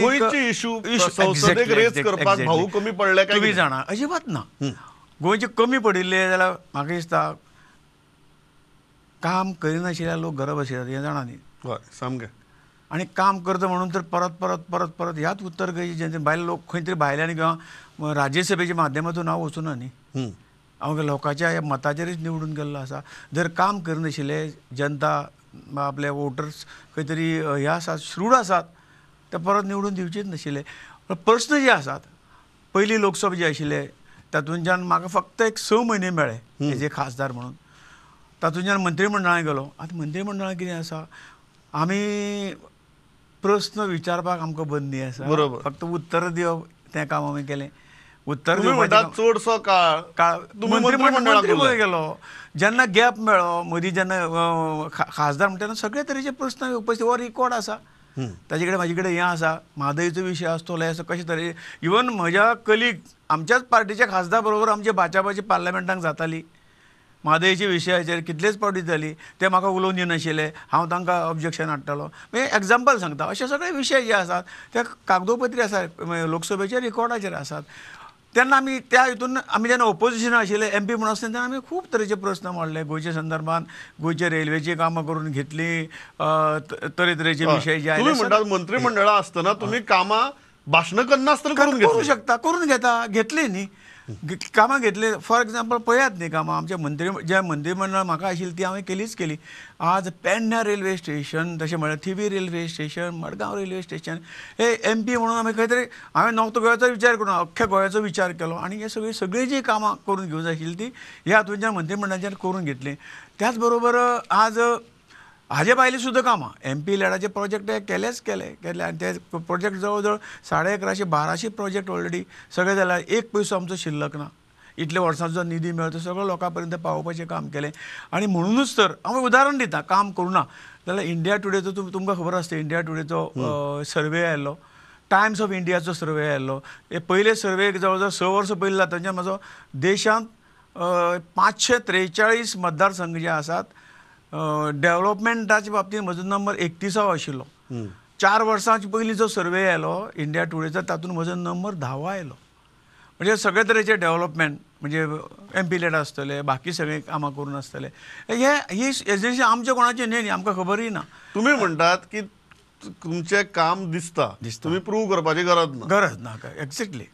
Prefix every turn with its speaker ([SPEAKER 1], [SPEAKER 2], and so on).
[SPEAKER 1] गोंयचे issue संसदेक rays करपाक भाऊ कमी पडले काय?
[SPEAKER 2] तुमी जाणा अजिबात ना. गोंयचे कमी पडिल्ले जाल्यार म्हाका दिसता काम करिनाशिल्ल्या लोक घरा बसयतात हें जाणा न्ही.
[SPEAKER 1] हय सामकें.
[SPEAKER 2] आनी काम करता म्हणून तर परत परत परत परत ह्याच उत्तर गोंयचे जनते भायले लोक खंय तरी भायल्यान किंवा राज्यसभेच्या माध्यमातून हांव वचूना न्ही, हांव लोकांच्या ह्या मताचेरच निवडून गेल्लो आसा. जर काम करनाशिल्ले जनता आपले वोटर्स खंय तरी हे आसात श्रूड आसात ते परत निवडून दिवचेच नाशिल्ले. प्रस्न जे आसात पयली लोकसभा जे आशिल्ले तातूंतल्यान म्हाका फक्त एक 6 म्हयने मेळ्ळे एज ए खासदार म्हणून. तातूंतल्यान मंत्रीमंडळान गेलो. आतां मंत्रीमंडळान कितें आसा, आमी प्रस्न विचारपाक आमकां बंदी आसा,
[SPEAKER 1] बरोबर,
[SPEAKER 2] फक्त उत्तर दिवप तें काम आमी केलें. उत्तर
[SPEAKER 1] चडसो काळ
[SPEAKER 2] मंत्रीमंडळ गेलो. जेन्ना गॅप मेळ्ळो मदीं जेन्ना खासदार म्हणटा तेन्ना सगळे तरेचे प्रस्न उपस्थित हो रिकॉर्ड आसा ताजे कडेन, म्हाजे कडेन हें आसा म्हादयचो विशय आसतलो असो कशे तरेन इवन म्हज्या कलीग आमच्याच पार्टीच्या खासदार बरोबर आमची बाचाबाची पार्लमेंटाक जाताली म्हादयच्या विशयाचेर कितलेच पावटी जाली. ते म्हाका उलोवन दिनाशिल्ले, हांव तांकां ऑब्जेक्शन हाडटालो. म्हणजे एग्जाम्पल सांगता, अशे सगळे विशय जे आसात ते कागदोपत्री आसा लोकसभेच्या रिकॉर्डाचेर आसात. तेन्ना आमी त्या हितून आमी जेन्ना ओपोजिशन आशिल्ले एम पी म्हणून आसतना तेन्ना आमी खूब तरेचे प्रस्न मांडले गोंयच्या संदर्भात. गोंयचे रेल्वेची कामां करून घेतली, तरेतरेचे विशय जे आयले.
[SPEAKER 1] म्हणटात मंत्रीमंडळां आसतना तुमी कामां भाशणां करनासतना करूं
[SPEAKER 2] शकता, करून घेता, घेतली न्ही कामां घेतली. फॉर एग्जाम्पल पळयात न्ही कामां आमच्या मंत्री ज्या मंत्रीमंडळ म्हाका आशिल्ली ती हांवें केलीच केली. आज पेडण्या रेल्वे स्टेशन, तशें म्हळ्यार Thivim railway station, Madgaon railway station हे एम पी म्हणून आमी खंय तरी हांवें नॉर्थ गोव्याचो विचार करून अख्ख्या गोंयाचो विचार केलो आनी हे सगळी सगळीं जी कामां करून घेवंक जाय आशिल्ली ती ह्या हातूंतल्यान मंत्रीमंडळाच्यान करून घेतली. त्याच बरोबर आज हाजे भायली सुद्दां कामां एम पी लॅडाचे प्रोजेक्ट हे केलेच केले केले आनी ते प्रोजेक्ट जवळ जवळ 11,500 1200 प्रोजेक्ट ऑलरेडी सगळे जाल्या. एक पयसो आमचो शिल्लक ना. इतले वर्सांचो निधी मेळतो सगळो लोकां पर्यंत पावोवपाचें काम केलें. आनी म्हणुनूच तर हांव उदाहरण दिता, काम करूं ना जाल्यार इंडिया टुडेचो तुमकां खबर आसता, इंडिया टुडेचो सर्वे आयलो, टायम्स ऑफ इंडियाचो सर्वे आयलो. हे पयले सर्वे जवळ जवळ 6 वर्सां पयलीं जाता तेन्ना म्हजो देशांत 543 मतदारसंघ जे आसात डेव्हलपमेंटाच्या बाबतींत म्हजो नंबर 31वो आशिल्लो. 4 वर्सांचे पयलीं जो सर्वे आयलो इंडिया टुडेचो तातूंत म्हजो नंबर 10वो आयलो. म्हणजे सगळे तरेचे डेव्हलपमेंट म्हणजे एम पी लेड आसतले, बाकी सगळे कामां करून आसतले. हे ही एजन्सी आमच्या कोणाची न्ही न्ही, आमकां खबरूय ना.
[SPEAKER 1] तुमी म्हणटात की तुमचें काम दिसता, तुमी प्रूव करपाची गरज ना.
[SPEAKER 2] गरज ना, एक्झॅक्टली.